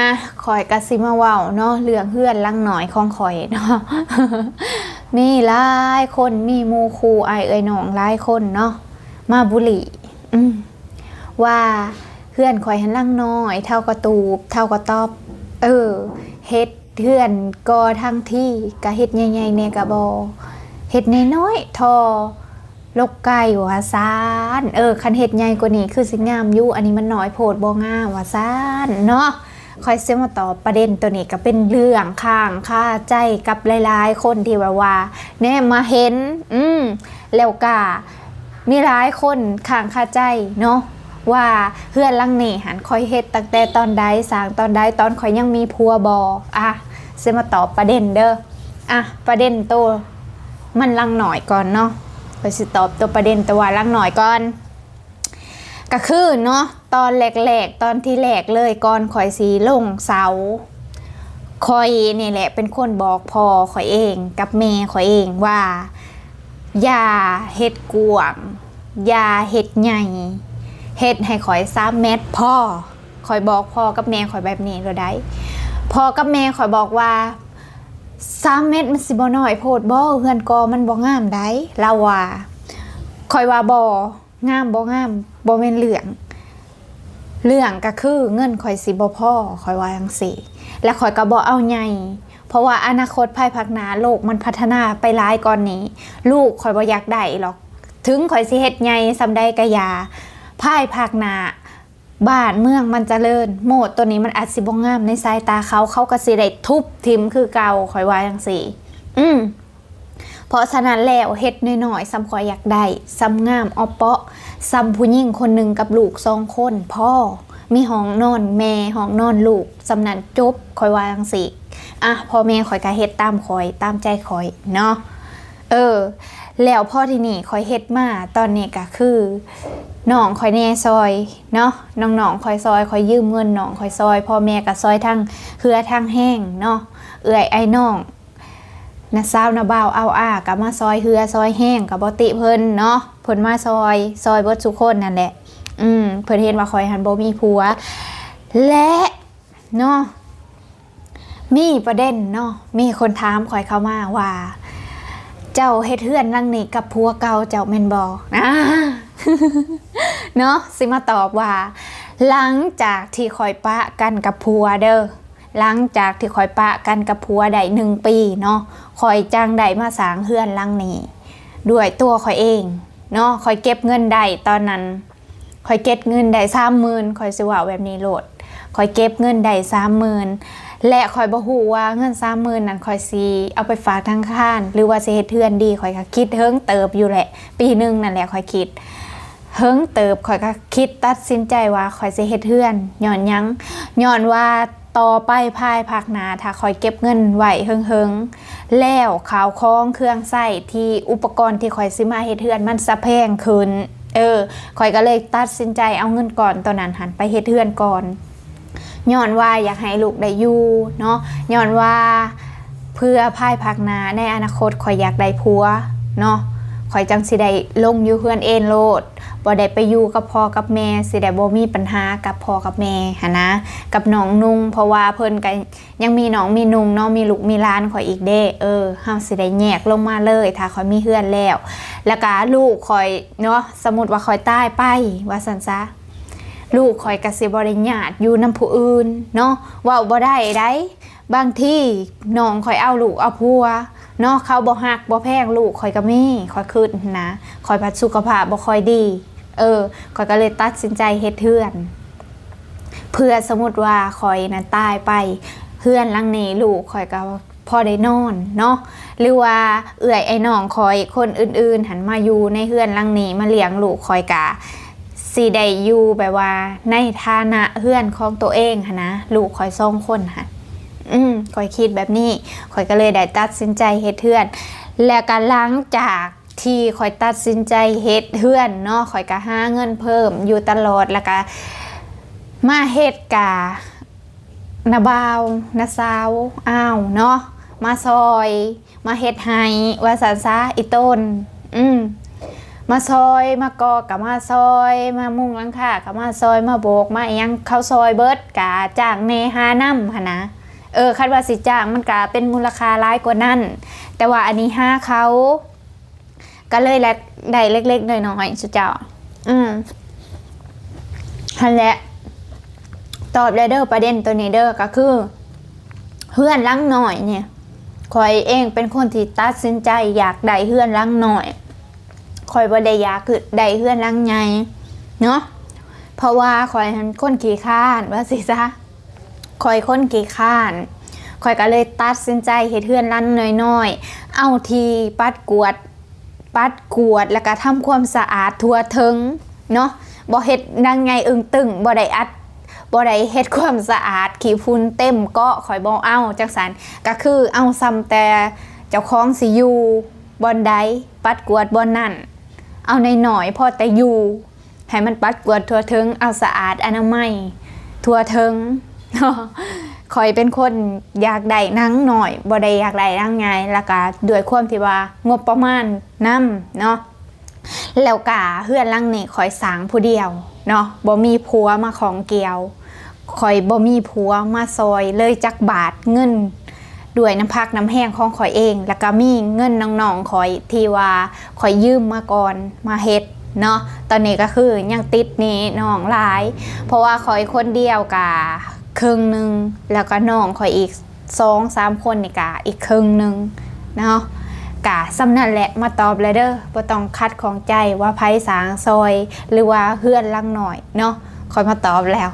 ອ່ະ ຂ້ອຍກໍຊິມາເວົ້າເນາະ ເລື່ອງເຮືອນຫຼັງນ້ອຍຂອງຂ້ອຍເນາະ. ມີຫຼາຍຄົນ ມີໝູ່ຄູ່ອ້າຍເອື້ອຍນ້ອງຫຼາຍຄົນເນາະ ມາບູລີ ອືມ ວ່າເຮືອນຂ້ອຍຫັ້ນຫຼັງນ້ອຍ ເທົ່າກະຕູບ ເທົ່າກະຕ໊ອບ ເອີ ເຮັດເຮືອນກໍທັງທີ ກະເຮັດໃຫຍ່ໆແດ່ກະບໍ່ ເຮັດນ້ອຍໆ ທໍ່ ລົກໄກ່ວ່າຊັ້ນ. ເອີ ຄັນເຮັດໃຫຍ່ກວ່ານີ້ຄືຊິງາມຢູ່ ອັນນີ້ມັນນ້ອຍໂພດບໍ່ງາມວ່າຊັ້ນເນາະ. ຂ້ອຍຊິມາຕອບປະເດັນໂຕນີ້ ກໍເປັນເລື່ອງຄ້າງຄາໃຈກັບຫຼາຍໆຄົນທີ່ແບບວ່າແນມມາເຫັນ ອືມ ແລ້ວກະມີຫຼາຍຄົນຄ້າງຄາໃຈເນາະ ວ່າເຮືອນຫຼັງນີ້ຫັ້ນ ຂ້ອຍເຮັດຕັ້ງແຕ່ຕອນໃດ ສ້າງຕອນໃດ ຕອນຂ້ອຍຍັງມີຜົວບໍ່. ອ່ະ ຊິມາຕອບປະເດັນເດີ. ອ່ະ ປະເດັນໂຕ ມັນຫຼັງນ້ອຍກ່ອນເນາະ ຂ້ອຍຊິຕອບຕົວປະເດັນຕົວວ່າຫຼັງນ້ອຍກ່ອນ. ກະຄືເນາະ ຕອນແລກໆ ຕອນທີແລກເລີຍ ກ່ອນຂ້ອຍຊິລົງເສົາ ຂ້ອຍນີ້ແຫຼະເປັນຄົນບອກພໍ່ຂ້ອຍເອງກັບແມ່ຂ້ອຍເອງວ່າ ຢ່າເຮັດກວ້າງ ຢ່າເຮັດໃຫຍ່ ເຮັດໃຫ້ຂ້ອຍສາມແມັດພໍ. ຂ້ອຍບອກພໍ່ກັບແມ່ຂ້ອຍແບບນີ້ໂລດໃດ໋. ພໍ່ກັບແມ່ຂ້ອຍບອກວ່າ ສາມແມັດມັນຊິບໍ່ນ້ອຍໂພດບໍ່ ເຮືອນກໍມັນບໍ່ງາມໃດ໋ ລາວວ່າ. ຂ້ອຍວ່າ ບໍ່ ງາມບໍ່ງາມບໍ່ແມ່ນເລື່ອງ ເລື່ອງກໍຄືເງິນຂ້ອຍຊິບໍ່ພໍ ຂ້ອຍວ່າຈັ່ງຊີ້ ແລະ ຂ້ອຍກໍບໍ່ເອົາໃຫຍ່ ເພາະວ່າອະນາຄົດພາຍພາກໜ້າໂລກມັນພັດທະນາໄປຫຼາຍກ່ອນນີ້ ລູກຂ້ອຍບໍ່ຢາກໄດ້ຫຼອກ ເຖິງຂ້ອຍຊິເຮັດໃຫຍ່ສ່ຳໃດກໍຢ່າ ພາຍພາກໜ້າ ບ້ານເມືອງມັນຈະເລີນ ໂມດໂຕນີ້ມັນອາດຊິບໍ່ງາມໃນສາຍຕາເຂົາ ເຂົາກໍຊິໄດ້ທຸບຖິ້ມຄືເກົ່າ ຂ້ອຍວ່າຈັ່ງຊີ້ ອືມ. ເພາະສະນັ້ນແລ້ວ ເຮັດນ້ອຍໆ ສ່ຳຂ້ອຍຢາກໄດ້ ສ່ຳງາມເອາະເປາະ ສ່ຳຜູ້ຍິງຄົນໜຶ່ງກັບລູກສອງຄົນພໍ ມີຫ້ອງນອນແມ່ ຫ້ອງນອນລູກ ສ່ຳນັ້ນຈົບ ຂ້ອຍວ່າຈັ່ງຊີ້. ອ່ະ ພໍ່ແມ່ຂ້ອຍກໍເຮັດຕາມຂ້ອຍ ຕາມໃຈຂ້ອຍເນາະ. ເອີ ແລ້ວພໍທີນີ້ຂ້ອຍເຮັດມາ ຕອນນີ້ກໍຄືນ້ອງຂ້ອຍແດ່ຊ່ອຍເນາະ ນ້ອງໆຂ້ອຍຊ່ອຍ ຂ້ອຍຢືມເງິນນ້ອງຂ້ອຍຊ່ອຍ ພໍ່ແມ່ກໍຊ່ອຍທັງເຫື່ອທັງແຮງເນາະ ເອື້ອຍອ້າຍນ້ອງ ນ້າສາວນ້າບ່າວອ້າວອາກໍມາຊ່ອຍເຫື່ອຊ່ອຍແຮງ ກໍບໍ່ຕິເພິ່ນເນາະ ເພິ່ນມາຊ່ອຍ ຊ່ອຍເບິດສູ່ຄົນນັ້ນແຫຼະ ອືມ ເພິ່ນເຫັນວ່າຂ້ອຍຫັ້ນບໍ່ມີຜົວ ແລະ ເນາະ ມີປະເດັນເນາະ ມີຄົນຖາມຂ້ອຍເຂົ້າມາວ່າ ເຈົ້າເຮັດເຮືອນຫຼັງນີ້ກັບຜົວເກົ່າເຈົ້າແມ່ນບໍ່ ອາ ເນາະ ຊິມາຕອບວ່າ ຫຼັງຈາກທີ່ຂ້ອຍປະກັນກັບຜົວເດີ ຫຼັງຈາກທີ່ຂ້ອຍປະກັນກັບຜົວໄດ້ໜຶ່ງປີເນາະ ຂ້ອຍຈັ່ງໄດ້ມາສ້າງເຮືອນຫຼັງນີ້ດ້ວຍຕົວຂ້ອຍເອງເນາະ ຂ້ອຍເກັບເງິນໄດ້ຕອນນັ້ນ ຂ້ອຍເກັບເງິນໄດ້ສາມໝື່ນ ຂ້ອຍຊິເວົ້າແບບນີ້ໂລດ ຂ້ອຍເກັບເງິນໄດ້ສາມໝື່ນ ແລະ ຂ້ອຍບໍ່ຮູ້ວ່າເງິນສາມໝື່ນນັ້ນ ຂ້ອຍຊິເອົາໄປຝາກທະນາຄານ ຫຼືວ່າຊິເຮັດເຮືອນດີ ຂ້ອຍກໍຄິດເຖິງເຕີບຢູ່ແຫຼະ ປີໜຶ່ງນັ້ນແຫຼະ ຂ້ອຍຄິດເຖິງເຕີບ ຂ້ອຍກໍຄິດຕັດສິນໃຈວ່າຂ້ອຍຊິເຮັດເຮືອນ ຍ້ອນຫຍັງ? ຍ້ອນວ່າ ຕໍ່ໄປພາຍພາກໜ້າ ຖ້າຂ້ອຍເກັບເງິນໄວ້ເຫິງໆ ແລ້ວ ເຂົ້າຂອງເຄື່ອງໃຊ້ທີ່ອຸປະກອນທີ່ຂ້ອຍຊິມາເຮັດເຮືອນມັນສະແພງຂຶ້ນ ເອີ ຂ້ອຍກໍເລີຍຕັດສິນໃຈເອົາເງິນກ້ອນໂຕນັ້ນຫັ້ນໄປເຮັດເຮືອນກ່ອນ ຍ້ອນວ່າຢາກໃຫ້ລູກໄດ້ຢູ່ເນາະ ຍ້ອນວ່າເພື່ອພາຍພາກໜ້າໃນອະນາຄົດຂ້ອຍຢາກໄດ້ຜົວເນາະ ຂ້ອຍຈັ່ງຊິໄດ້ລົງຢູ່ເຮືອນເອງໂລດ ບໍ່ໄດ້ໄປຢູ່ກັບພໍ່ກັບແມ່ ຊິໄດ້ບໍ່ມີບັນຫາກັບພໍ່ກັບແມ່ຫັ້ນນະ ກັບນ້ອງນຸ່ງ ເພາະວ່າເພິ່ນກໍ ຍັງມີນ້ອງມີນຸ່ງເນາະ ມີລູກມີຫຼານຂ້ອຍອີກເດ້ ເອີ ເຮົາຊິໄດ້ແຍກລົງມາເລີຍ ຖ້າຂ້ອຍມີເຮືອນແລ້ວ ແລ້ວກະລູກຂ້ອຍເນາະ ສົມມຸດວ່າຂ້ອຍຕາຍໄປວ່າຊັ້ນຊະ ລູກຂ້ອຍກະຊິບໍ່ໄດ້ຍາດຢູ່ນຳຜູ້ອື່ນເນາະ ເວົ້າບໍ່ໄດ້ໃດ໋ ບາງທີນ້ອງຂ້ອຍເອົາລູກເອົາຜົວເນາະ ເຂົາບໍ່ຮັກບໍ່ແພງລູກຂ້ອຍກະມີ ຂ້ອຍຄິດຫັ້ນນະ ຂ້ອຍພັດສຸຂະພາບບໍ່ຄ່ອຍດີ ເອີ ຂ້ອຍກະເລີຍຕັດສິນໃຈເຮັດເຮືອນ ເພື່ອສົມມຸດວ່າຂ້ອຍນັ້ນຕາຍໄປ ເຮືອນຫຼັງນີ້ລູກຂ້ອຍກໍພໍໄດ້ນອນເນາະ ຫຼືວ່າເອື້ອຍອ້າຍນ້ອງຂ້ອຍຄົນອື່ນໆຫັ້ນມາຢູ່ໃນເຮືອນຫຼັງນີ້ ມາລ້ຽງລູກຂ້ອຍ ກະຊິໄດ້ຢູ່ແບບວ່າໃນຖານະເຮືອນຂອງໂຕເອງຫັ້ນນະ ລູກຂ້ອຍສອງຄົນຫັ້ນ ອືມ ຂ້ອຍຄິດແບບນີ້ ຂ້ອຍກໍເລີຍໄດ້ຕັດສິນໃຈເຮັດເຮືອນ ແລ້ວກະຫຼັງຈາກ ທີ່ຂ້ອຍຕັດສິນໃຈເຮັດເຮືອນເນາະ ຂ້ອຍກະຫາເງິນເພີ່ມຢູ່ຕະຫຼອດ ແລ້ວກະມາເຮັດກະນ້າບ່າວ ນ້າສາວອ້າວເນາະ ມາຊ່ອຍ ມາເຮັດໃຫ້ ວ່າຊັ້ນຊະ ອີ່ຕົນ ອືມ ມາຊ່ອຍ ມາກໍ່ກໍມາຊ່ອຍ ມາມຸງຫຼັງຄາກໍມາຊ່ອຍ ມາໂບກມາອີ່ຫຍັງ ເຂົາຊ່ອຍເບິດ ກະຈ້າງແດ່ ຫານຳຫັ້ນນະ. ເອີ ຄັນວ່າຊິຈ້າງ ມັນກະເປັນມູນລະຄ່າຫຼາຍກວ່ານັ້ນ ແຕ່ວ່າອັນນີ້ຫາເຂົາ ກໍເລີຍແລະໄດ້ເລັກໆນ້ອຍໆ ຊຸເຈົ້າ. ອືມ ຫັ້ນແຫຼະ ຕອບແລ້ວເດີ ປະເດັນໂຕນີ້ເດີ ກໍຄືເຮືອນຫຼັງນ້ອຍນີ້ ຂ້ອຍເອງເປັນຄົນທີ່ຕັດສິນໃຈຢາກໄດ້ເຮືອນຫຼັງນ້ອຍ ຂ້ອຍບໍ່ໄດ້ຢາກໄດ້ເຮືອນຫຼັງໃຫຍ່ເນາະ ເພາະວ່າຂ້ອຍຫັ້ນຄົນຂີ້ຄ້ານ ວ່າຊີ້ຊະ ຂ້ອຍຄົນຂີ້ຄ້ານ ຂ້ອຍກໍເລີຍຕັດສິນໃຈເຮັດເຮືອນຫຼັງນ້ອຍໆ ເອົາທີ່ປັດກວາດ ປັດກວາດ ແລ້ວກໍທຳຄວາມສະອາດທົ່ວເຖິງເນາະ ບໍ່ເຮັດຫຼັງໃຫຍ່ເອີ່ງຕຶ້ງ ບໍ່ໄດ້ອັດ ບໍ່ໄດ້ເຮັດຄວາມສະອາດ ຂີ້ຝຸ່ນເຕັມເກາະ ຂ້ອຍບໍ່ເອົາຈັ່ງຊັ້ນ ກໍຄືເອົາສ່ຳແຕ່ເຈົ້າຂອງຊິຢູ່ບ່ອນໃດ ປັດກວາດບ່ອນນັ້ນ ເອົານ້ອຍໆ ພໍແຕ່ຢູ່ ໃຫ້ມັນປັດກວາດທົ່ວເຖິງ ເອົາສະອາດອະນາໄມທົ່ວເຖິງເນາະ. ຂ້ອຍເປັນຄົນຢາກໄດ້ຫຼັງນ້ອຍ ບໍ່ໄດ້ຢາກໄດ້ຫຼັງໃຫຍ່ ແລ້ວກະດ້ວຍຄວາມທີ່ວ່າງົບປະມານນຳເນາະ ແລ້ວກະເຮືອນຫຼັງນີ້ຂ້ອຍສ້າງຜູ້ດຽວເນາະ ບໍ່ມີຜົວມາຂ້ອງກ່ຽວ ຂ້ອຍບໍ່ມີຜົວມາຊ່ອຍເລີຍຈັກບາດ ເງິນດ້ວຍນ້ຳພັກນ້ຳແຮງຂອງຂ້ອຍເອງ ແລ້ວກະມີເງິນນ້ອງໆຂ້ອຍທີ່ວ່າຂ້ອຍຢືມມາກ່ອນ ມາເຮັດເນາະ. ຕອນນີ້ກໍຄືຍັງຕິດໜີ້ນ້ອງຫຼາຍ ເພາະວ່າຂ້ອຍຄົນດຽວກະເຄິ່ງໜຶ່ງ ແລ້ວກໍນ້ອງຂ້ອຍອີກສອງສາມຄົນນີ້ກະອີກເຄິ່ງໜຶ່ງເນາະ. ກະສ່ຳນັ້ນແຫຼະ ມາຕອບແລ້ວເດີ ບໍ່ຕ້ອງຂັດຂ້ອງໃຈວ່າໃຜສ້າງຊ່ອຍ ຫຼືວ່າເຮືອນຫຼັງນ້ອຍເນາະ ຂ້ອຍມາຕອບແລ້ວ.